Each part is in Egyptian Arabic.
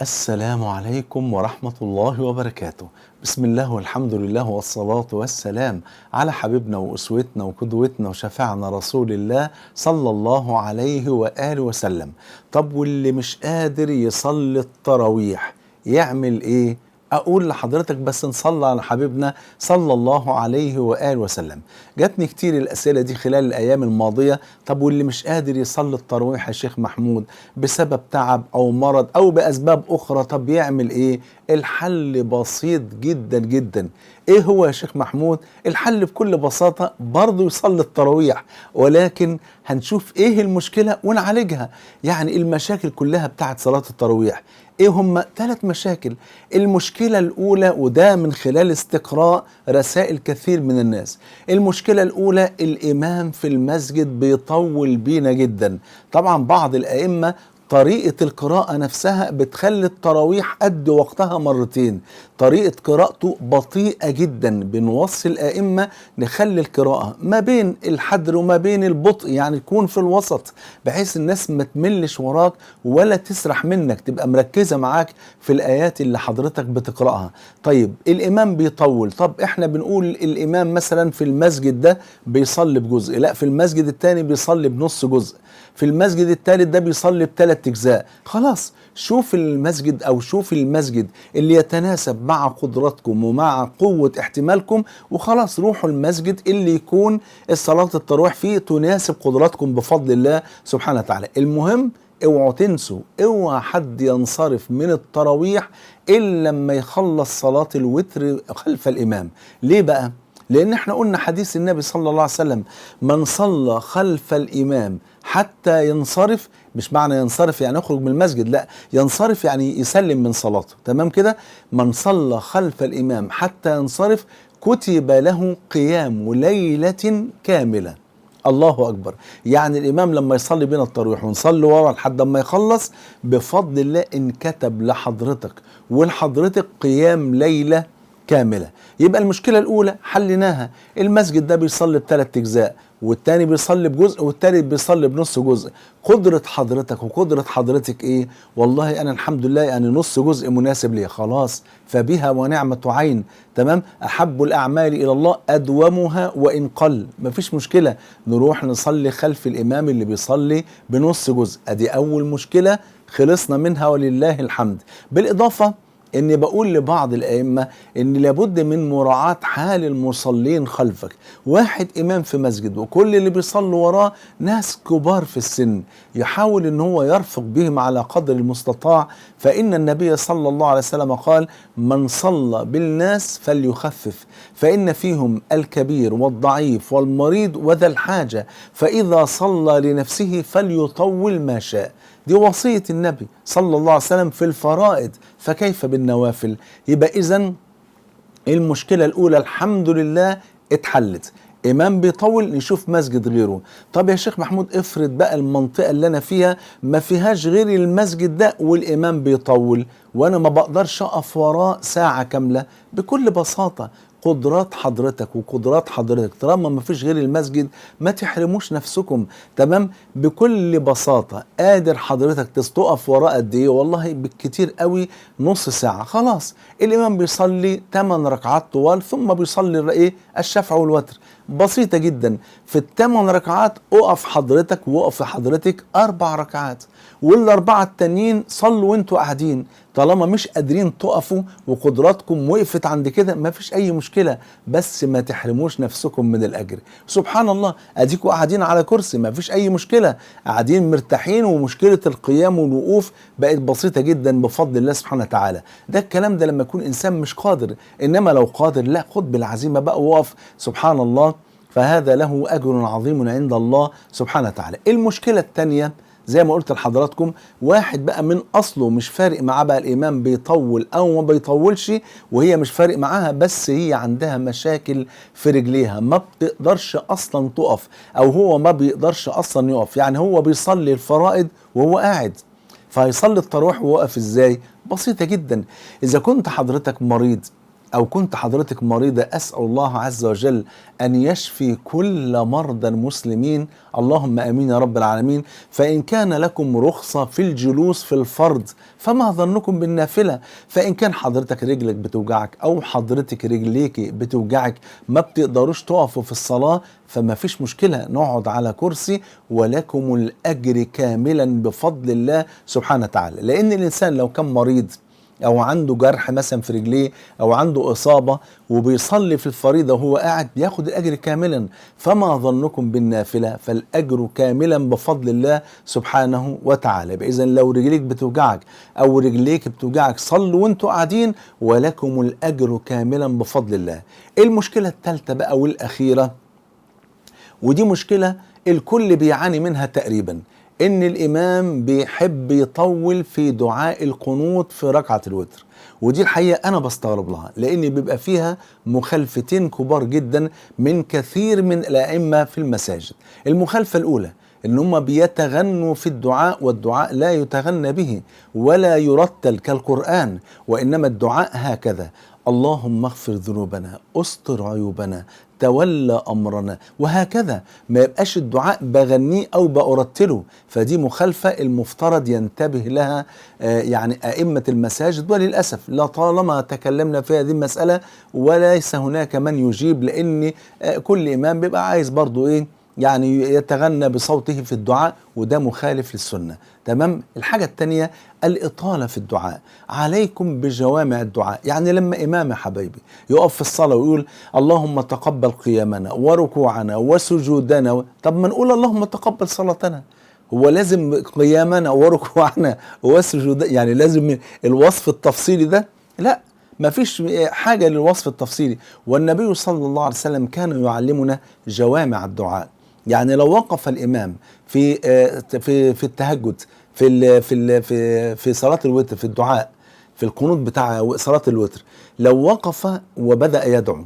السلام عليكم ورحمة الله وبركاته. بسم الله والحمد لله والصلاة والسلام على حبيبنا وأسوتنا وقدوتنا وشفعنا رسول الله صلى الله عليه وآله وسلم. طب واللي مش قادر يصلي التراويح يعمل إيه؟ أقول لحضرتك بس نصلي على حبيبنا صلى الله عليه وآله وسلم. جاتني كتير الأسئلة دي خلال الأيام الماضية. طب واللي مش قادر يصلي التراويح يا شيخ محمود بسبب تعب أو مرض أو بأسباب أخرى، طب يعمل إيه؟ الحل بسيط جدا جدا. إيه هو يا شيخ محمود؟ الحل بكل بساطة برضه يصلي التراويح، ولكن هنشوف إيه المشكلة ونعالجها. يعني المشاكل كلها بتاعت صلاة التراويح ايه هم؟ 3 مشاكل. المشكلة الاولى، وده من خلال استقراء رسائل كثير من الناس، المشكلة الاولى الامام في المسجد بيطول بينا جدا. طبعا بعض الائمة طريقة القراءة نفسها بتخلي التراويح قد وقتها مرتين، طريقة قراءته بطيئة جدا. بنوصي الأئمة نخلي القراءة ما بين الحدر وما بين البطء، يعني تكون في الوسط بحيث الناس ما تملش وراك ولا تسرح منك، تبقى مركزة معاك في الآيات اللي حضرتك بتقرأها. طيب الإمام بيطول، طب احنا بنقول الإمام مثلا في المسجد ده بيصلي بجزء، لا في المسجد التاني بيصلي بنص جزء، في المسجد الثالث ده بيصلي ب3 أجزاء. خلاص شوف المسجد أو شوف المسجد اللي يتناسب مع قدراتكم ومع قوة احتمالكم، وخلاص روحوا المسجد اللي يكون الصلاة التراويح فيه تناسب قدراتكم بفضل الله سبحانه وتعالى. المهم اوعوا تنسوا، اوعى حد ينصرف من التراويح إلا لما يخلص صلاة الوتر خلف الإمام. ليه بقى؟ لأن احنا قلنا حديث النبي صلى الله عليه وسلم: من صلى خلف الإمام حتى ينصرف. مش معنى ينصرف يعني يخرج من المسجد، لا، ينصرف يعني يسلم من صلاته، تمام كده؟ من صلى خلف الإمام حتى ينصرف كتب له قيام ليلة كاملة. الله أكبر. يعني الإمام لما يصلي بينا التراويح ونصلي ورا لحد ما يخلص، بفضل الله انكتب لحضرتك ولحضرتك قيام ليلة كاملة. يبقى المشكلة الأولى حليناها، المسجد ده بيصلي ب3 أجزاء، والتاني بيصلي بجزء، والتالت بيصلي بنص جزء. قدرة حضرتك وقدرة حضرتك إيه؟ والله أنا الحمد لله يعني نص جزء مناسب لي، خلاص فبها ونعمة عين، تمام. أحب الأعمال إلى الله أدومها وإن قل، مفيش مشكلة، نروح نصلي خلف الإمام اللي بيصلي بنص جزء. أدي أول مشكلة خلصنا منها ولله الحمد. بالإضافة إني بقول لبعض الأئمة إن لابد من مراعاة حال المصلين خلفك. واحد إمام في مسجد وكل اللي بيصلوا وراه ناس كبار في السن، يحاول إن هو يرفق بهم على قدر المستطاع، فإن النبي صلى الله عليه وسلم قال: من صلى بالناس فليخفف، فإن فيهم الكبير والضعيف والمريض وذا الحاجة، فإذا صلى لنفسه فليطول ما شاء. دي وصية النبي صلى الله عليه وسلم في الفرائض، فكيف بالنوافل؟ يبقى إذن المشكلة الأولى الحمد لله اتحلت. إمام بيطول، نشوف مسجد غيره. طب يا شيخ محمود افرض بقى المنطقة اللي أنا فيها ما فيهاش غير المسجد ده والإمام بيطول وأنا ما بقدرش أقف وراه ساعة كاملة. بكل بساطة قدرات حضرتك وقدرات حضرتك، طالما ما فيش غير المسجد ما تحرموش نفسكم، تمام؟ بكل بساطة قادر حضرتك تقف وراه قد ايه؟ والله بالكتير قوي نص ساعة. خلاص الإمام بيصلي 8 ركعات طوال، ثم بيصلي ايه؟ الشفع والوتر، بسيطة جدا. في 8 ركعات اقف حضرتك وقف حضرتك 4 ركعات، وال4 التانيين صلوا وانتوا قاعدين. طالما مش قادرين تقفوا وقدراتكم وقفت عند كده ما فيش اي مشكلة، بس ما تحرموش نفسكم من الاجر. سبحان الله، اديكوا قاعدين على كرسي ما فيش اي مشكلة، قاعدين مرتاحين، ومشكلة القيام والوقوف بقت بسيطة جدا بفضل الله سبحانه وتعالى. ده الكلام ده لما يكون انسان مش قادر، انما لو قادر لا، خد بالعزيمة بقى وقف، سبحان الله، فهذا له اجر عظيم عند الله سبحانه وتعالى. المشكلة الثانية زي ما قلت لحضراتكم، واحد بقى من اصله مش فارق معاه بقى الامام بيطول او ما بيطولش، وهي مش فارق معاها، بس هي عندها مشاكل في رجليها، ما بتقدرش اصلا تقف، او هو ما بيقدرش اصلا يقف. يعني هو بيصلي الفرائض وهو قاعد، فهيصلي التراويح وهو واقف ازاي؟ بسيطة جدا. اذا كنت حضرتك مريض أو كنت حضرتك مريضة، أسأل الله عز وجل أن يشفي كل مرضى المسلمين، اللهم أمين يا رب العالمين. فإن كان لكم رخصة في الجلوس في الفرض فما ظنكم بالنافلة؟ فإن كان حضرتك رجلك بتوجعك أو حضرتك رجليك بتوجعك ما بتقدروش تقفوا في الصلاة، فما فيش مشكلة، نقعد على كرسي ولكم الأجر كاملا بفضل الله سبحانه وتعالى. لأن الإنسان لو كان مريض أو عنده جرح مثلا في رجليه أو عنده إصابة وبيصلي في الفريضة وهو قاعد بياخد الأجر كاملا، فما ظنكم بالنافلة؟ فالأجر كاملا بفضل الله سبحانه وتعالى. إذن لو رجليك بتوجعك أو رجليك بتوجعك صلوا وانتوا قاعدين ولكم الأجر كاملا بفضل الله. المشكلة الثالثة بقى والأخيرة، ودي مشكلة الكل بيعاني منها تقريبا، إن الإمام بيحب يطول في دعاء القنوت في ركعة الوتر. ودي الحقيقة أنا بستغرب لها، لأن بيبقى فيها مخالفتين كبار جدا من كثير من الأئمة في المساجد. المخالفة الأولى إن هم بيتغنوا في الدعاء، والدعاء لا يتغنى به ولا يرتل كالقرآن، وإنما الدعاء هكذا: اللهم اغفر ذنوبنا، استر عيوبنا، تولى أمرنا، وهكذا. ما يبقاش الدعاء بغنيه أو بأرتله، فدي مخالفة المفترض ينتبه لها يعني أئمة المساجد. وللأسف لطالما تكلمنا في هذه المسألة وليس هناك من يجيب، لأن كل إمام بيبقى عايز برضو إيه يعني يتغنى بصوته في الدعاء، وده مخالف للسنة. تمام. الحاجة التانية الإطالة في الدعاء. عليكم بجوامع الدعاء. يعني لما إمام يا حبايبي يقف في الصلاة ويقول اللهم تقبل قيامنا وركوعنا وسجودنا، طب ما نقول اللهم تقبل صلاتنا. هو لازم قيامنا وركوعنا وسجودنا؟ يعني لازم الوصف التفصيلي ده؟ لا، ما فيش حاجة للوصف التفصيلي. والنبي صلى الله عليه وسلم كان يعلمنا جوامع الدعاء. يعني لو وقف الإمام في في في التهجد، في ال في ال في في صلاة الوتر، في الدعاء، في القنوت بتاع صلاة الوتر، لو وقف وبدأ يدعو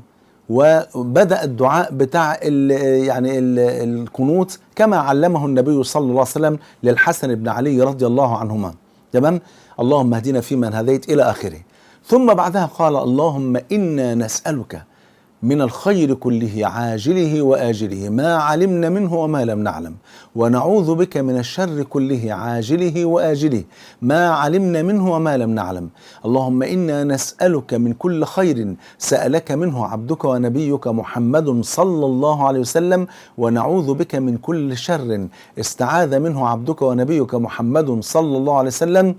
وبدأ الدعاء بتاع ال يعني ال القنوت كما علمه النبي صلى الله عليه وسلم للحسن بن علي رضي الله عنهما، تمام، اللهم اهدنا فيمن هديت إلى آخره، ثم بعدها قال اللهم إنا نسألك من الخير كله عاجله وآجله ما علمنا منه وما لم نعلم، ونعوذ بك من الشر كله عاجله وآجله ما علمنا منه وما لم نعلم، اللهم إنا نسألك من كل خير سألك منه عبدك ونبيك محمد صلى الله عليه وسلم، ونعوذ بك من كل شر استعاذ منه عبدك ونبيك محمد صلى الله عليه وسلم،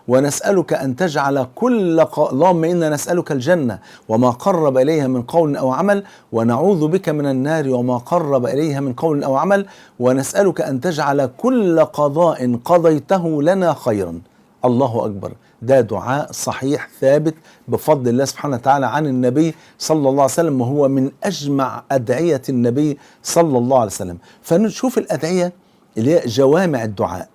ونسألك أن تجعل كل اللهم إنا نسألك الجنة وما قرب إليها من قول أو عمل، ونعوذ بك من النار وما قرب إليها من قول أو عمل، ونسألك أن تجعل كل قضاء قضيته لنا خيرا. الله أكبر. ده دعاء صحيح ثابت بفضل الله سبحانه وتعالى عن النبي صلى الله عليه وسلم، وهو من أجمع أدعية النبي صلى الله عليه وسلم. فنشوف الأدعية اللي هي جوامع الدعاء.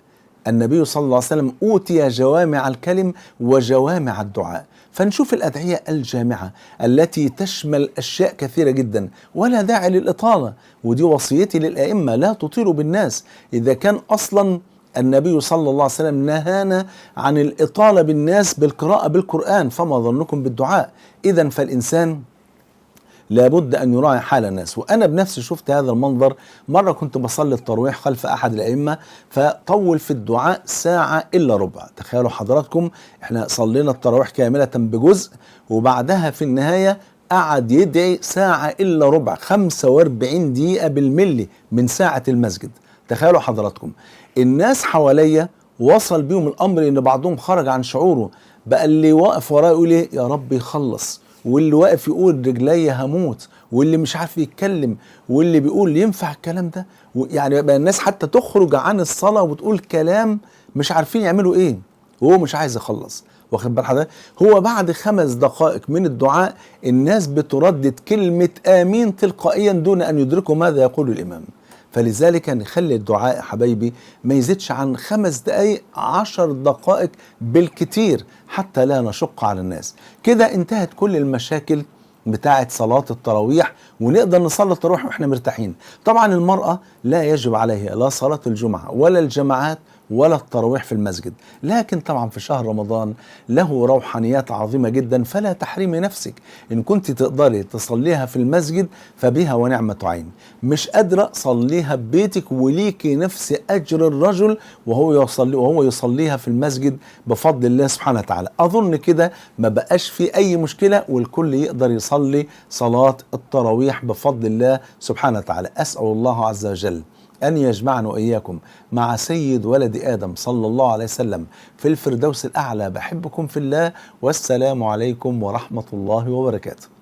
النبي صلى الله عليه وسلم أوتي جوامع الكلم وجوامع الدعاء. فنشوف الأدعية الجامعة التي تشمل أشياء كثيرة جدا ولا داعي للإطالة، ودي وصيتي للأئمة، لا تطيلوا بالناس. إذا كان أصلا النبي صلى الله عليه وسلم نهانا عن الإطالة بالناس بالقراءة بالقرآن، فما ظنكم بالدعاء؟ إذا فالإنسان لابد أن يراعي حال الناس. وأنا بنفسي شفت هذا المنظر مرة، كنت بصلي التراويح خلف أحد الأئمة، فطول في الدعاء ساعة إلا ربع. تخيلوا حضراتكم، احنا صلينا التراويح كاملة بجزء، وبعدها في النهاية قعد يدعي ساعة إلا ربع، 45 دقيقة بالملي من ساعة المسجد. تخيلوا حضراتكم الناس حواليا وصل بيهم الأمر إن بعضهم خرج عن شعوره، بقى اللي واقف وراه يقول إيه يا رب يخلص، واللي واقف يقول رجلي هموت، واللي مش عارف يتكلم، واللي بيقول ينفع الكلام ده. يعني بقى الناس حتى تخرج عن الصلاة وتقول كلام مش عارفين يعملوا ايه، وهو مش عايز يخلص. واخد بال حضرتك؟ هو بعد 5 دقائق من الدعاء الناس بتردد كلمة آمين تلقائيا دون أن يدركوا ماذا يقول الإمام. فلذلك نخلي الدعاء يا حبايبي ما يزيدش عن 5 دقائق، 10 دقائق بالكتير، حتى لا نشق على الناس. كده انتهت كل المشاكل بتاعة صلاة التراويح، ونقدر نصلي التراويح واحنا مرتاحين. طبعا المرأة لا يجب عليها لا صلاة الجمعة ولا الجماعات ولا التراويح في المسجد. لكن طبعا في شهر رمضان له روحانيات عظيمة جدا، فلا تحرمي نفسك. إن كنت تقدري تصليها في المسجد فبها ونعمة عين، مش قادرة صليها ببيتك وليكي نفس أجر الرجل وهو يصليها في المسجد بفضل الله سبحانه وتعالى. أظن كده ما بقاش في أي مشكلة، والكل يقدر يصلي صلاة التراويح بفضل الله سبحانه وتعالى. أسأل الله عز وجل أن يجمعنا وإياكم مع سيد ولد آدم صلى الله عليه وسلم في الفردوس الأعلى. بحبكم في الله، والسلام عليكم ورحمة الله وبركاته.